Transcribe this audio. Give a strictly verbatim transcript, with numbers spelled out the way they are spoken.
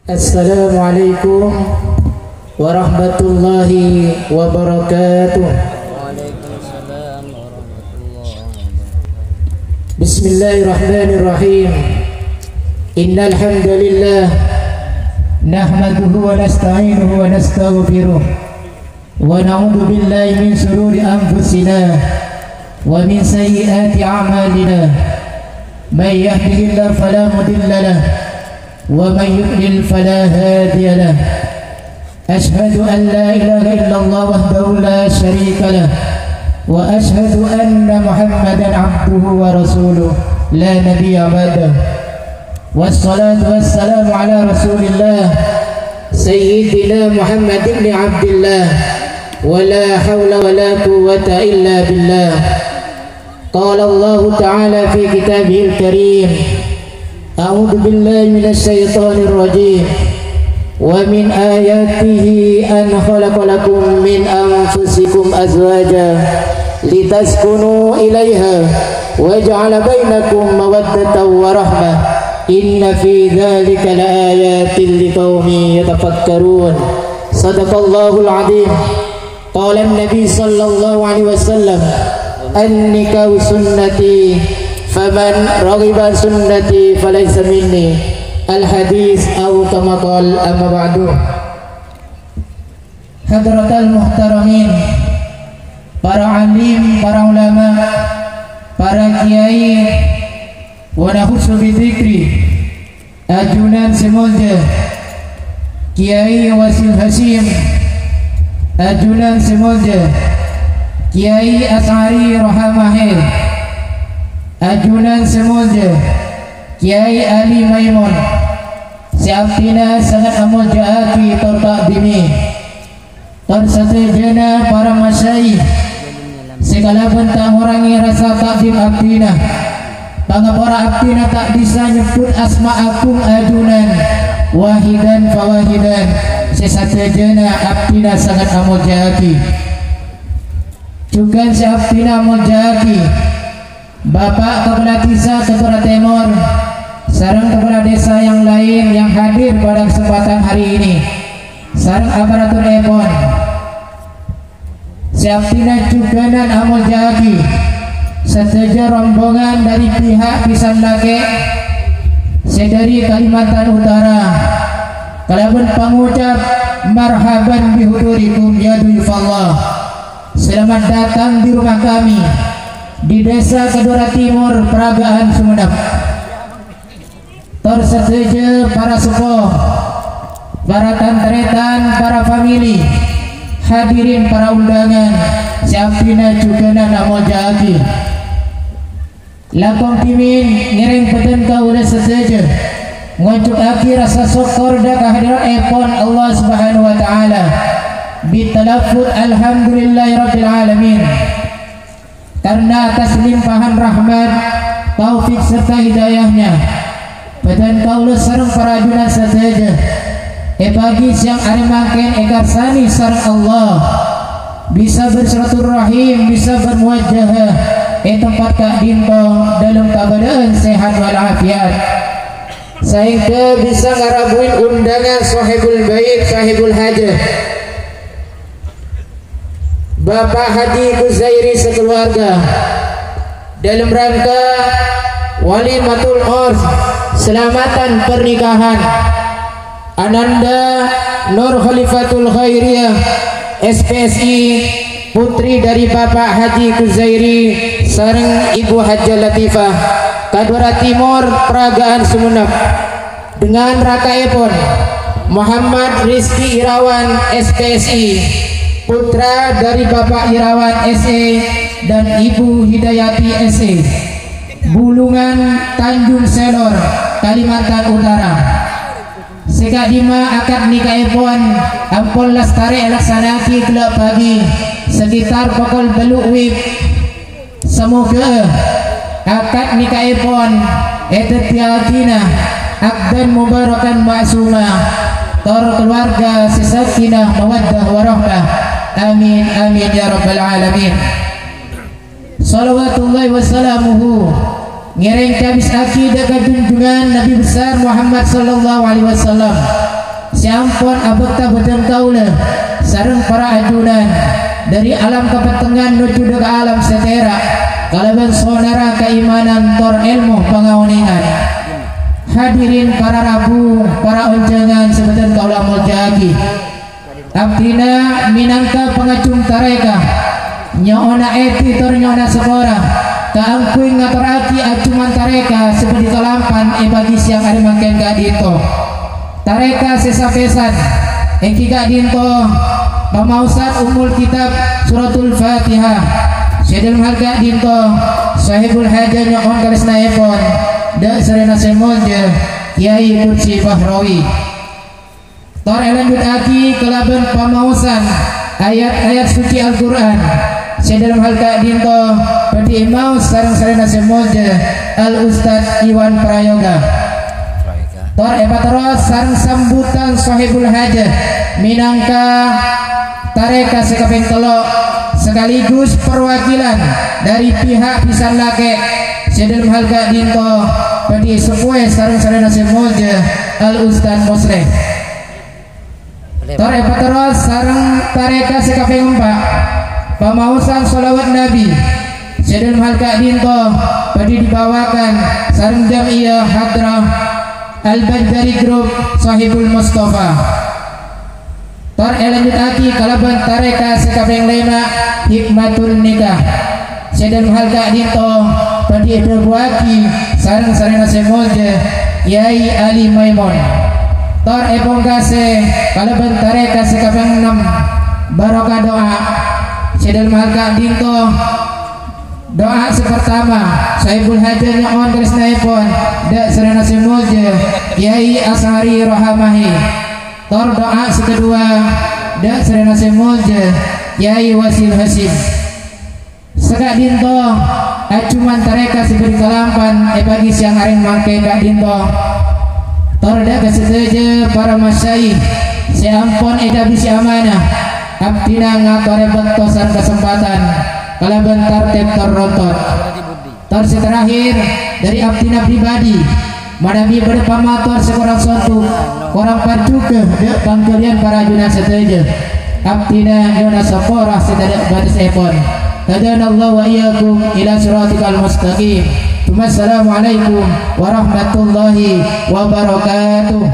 Assalamualaikum warahmatullahi wabarakatuh. Bismillahirrahmanirrahim. Innal hamdalillah, nahmaduhu wa nasta'inuhu wa nastaghfiruh, wa na'udzu billahi min syururi anfusina wa min sayyiati a'malina. May yahdihillahu fala mudilla lahu, wa may yudlil fala hadiya lahu. Asyhadu an la ilaha illallah wahdahu la syarika lah, wa asyhadu anna Muhammadan abduhu wa rasuluh, la nabiyya ba'dah. Wassalatu wassalamu ala Rasulillah, Sayyidina Muhammad ibn Abdillah, wa la haula wa la quwwata illa billah. Qala Allahu ta'ala fi kitabihil karim, a'udzu billahi minasy syaithanir rajim. Wa min ayatihi an khalaqa lakum min anfusikum azwaja litaskunu ilaiha wa ja'ala bainakum mawaddatan wa rahmah. Inna fi dzalika laayatil liqaumin yatafakkarun. Sadaqallahul adzim. Qala Nabi sallallahu alaihi wasallam, "An-nikahu sunnati, faman raghiba an sunnati falaysa minni." Al-hadis au kama qal, amma ba'du. Hadratal muhtaramin, para alim, para ulama, para kiai, wa nakhussu bidzikri, ajunan sè molja, Kiai Wasil Hasyim, ajunan sè molja, Kiai Asy'ari Rohamahe, ajunan sè molja, Kiai Ali Maimun, sè abdhina sanget amolja'aghi tor ta'dhimi. Tor sadhâjâna para masyayikh sè kalabân ta' ngorangè rasa ta'dhim abdhina, pangapora abdhina ta' bisa nyebbhut asma agung ajunan wahidan fawahidan sè sadhâjâna abdhina sanget amolja'aghi. Jhughân sè abdhina amolja'aghi Bapa' Kepala Dhisa Tebara Tèmor sareng kepala dhisa yang lain yang hadir pada kesempatan hari ini, sareng aparaturèpon. Sè abdhina jhughânan amolja'aghi sadhâjâ rombongan dhâri pihak bhisan lakè' sè dhâri Kalimantan Utara, kalabân pangocap, "Marhaban bihudurikum ya dhuyufallah." Selamat datang di rumah kami, di Desa Kedora Timur, Paragaan Sumenep. Tor sadhâjâ para seppo, para tan-tarètan, para famili, hadirin para undangan, sè abdhina jhughânan amolja'aghi. Langkong dhimèn ngèrèng bhâdhân kaulâ sadhâjâ ngonjhu'aghi rasa sokkor dâ' kahadiranèpon Allah Subhanahu wa Ta'ala, bitalaffuz alhamdulillahirabbil alamin. Karna atas limpahan rahmat, taufik, serta hidayahnya, bhâdhân kaulâ sareng para ajunan sadhâjâ è pagi sèyang arè mangkèn èkarsanè sareng Allah, bisa bersilaturahim, bisa bermuwajahah è tempat ka'dinto dâlem kabâdâ'ân sehat wal afiat, saèngghâ bisa ngarabuin undangan sohibul bait, sohibul hajah. Bapa' Haji Kuzairi sakaluarga, dâlem rangka walimatul urs, salamatan pernikahan Ananda Nur Khalifatul Khairiyah, S P S I, putri dari Bapa' Haji Kuzairi sareng Ibu Hajah Latifah, Kedora Timur, Paragaan Sumenep. Dengan raka'èpon, Muhammad Rizky Irawan, S P S I, putra dari Bapak Irawan, S E, dan Ibu Hidayati, S E, Bulungan, Tanjung Selor, Kalimantan Utara. Sè ka'dimma akad nikahèpon ampon lastarè èlaksana'aghi ghellâ' pagi, sekitar pokol bâllu' wib. Samoghâ akad nikahèpon èdhâddhiyâghina aqdan mubarakan ma'suma, tor kaluwarga sè sakinah mawaddah warahmah. Amin, amin, ya rabbal alamin. Shalawatullahi wa salamuhu Ngèrèng cabisaghi dhâ' ka junjungan Nabi Besar Muhammad sallallahu alaihi wasallam, sè ampon abhâkta bhâdhân kaulâ sareng para ajunan dhâri alam kapettengngan nojjhu dhâ' ka alam sè tèra', kalabân sonarra kaimanan tor èlmo pangaonèngan. Hadirin para rabu, para onjhângan sè bhâdhân kaulâ molja'aghi. Abdhina mènangka pangajhung tarèka, nyo'ona èdhi tor nyo'ona sapora kaangghuy ngatorraghi ajhuman tarèka sè bhâdhi kalampan è pagi sèyang arè mangkèn ka'dinto. Tarèka sè sapèsan èngghi ka'dinto pamaosan Ummul Kitab Suratul Fatihah. Sè dhâlem hal ka'dinto, Sohibul Hajah nyo'on kalèsnaèpon dhâ' sarèna sè molja Kyai Kursi Bahrawi. Tor èlanjhuttaghi kalabân pamaosan ayat-ayat suci Al-Qur'an. Sè dhâlem hal ka'dinto bhâdhi èmaos sareng sarèna sè molja Al Ustadz Iwan Prayoga. Tor èpaterros sareng sambutan Sohibul Hajah mènangka tarèka sè kapèng tello', sakaligus perwakilan dhâri pihak bhisan lakè'. Sè dhâlem hal ka'dinto bhâdhi èsapowè sareng sarèna sè molja Al Ustadz Mosleh. Tor èpaterros sareng tarèka sè kapèng empa', pamaosan sholawat Nabi. Sè dhâlem hal ka'dinto bhâdhi dibawakan sareng Jam'iyah Hadrah Al-Banjari Group Sohibul Mustafa. Tor èlanjhuttaghi kalabân tarèka sè kapèng lèma', Hikmatun Nikah. Sè dhâlem hal ka'dinto bhâdhi èdhâbuwaghi sareng sarèna sè molja Kyai Ali Maimun. Tor èpongkasè kalabân tarèka sè kapèng ennem, Barokah Do'a. Sè dhâlem hal ka'dinto, do'a sè partama, Sohibul Hajah nyo'on kalèsnaèpon dhâ' sarèna sè molja Kyai Asy'ari Rohamahi. Tor do'a sè kedua, dhâ' sarèna sè molja Kyai Wasil Hasyim. Saka'dinto, ajhuman tarèka sè bhâdhi kalampan è pagi sèyang arè mangkèn ka'dinto. Tor dhâ' ka sadhâjâ para masyayikh sè ampon èdhâbisè amanah, abdhina ngatorè bâkto sareng kasempadhân kalabân tartib tor rontot. Tor sè terakhir, dhâri abdhina pribadi, manabi bâdâ pamator sè korang sontok, korang parjhughâ dhâ' pangghâliyân para ajunan sadhâjâ. Abdhina nyo'ona sapora sè tadâ' bâtessèpon. Hadanallahu wa iyyakum ila siratikal mustaqim. Tsummassalamualaikum warahmatullahi wabarakatuh.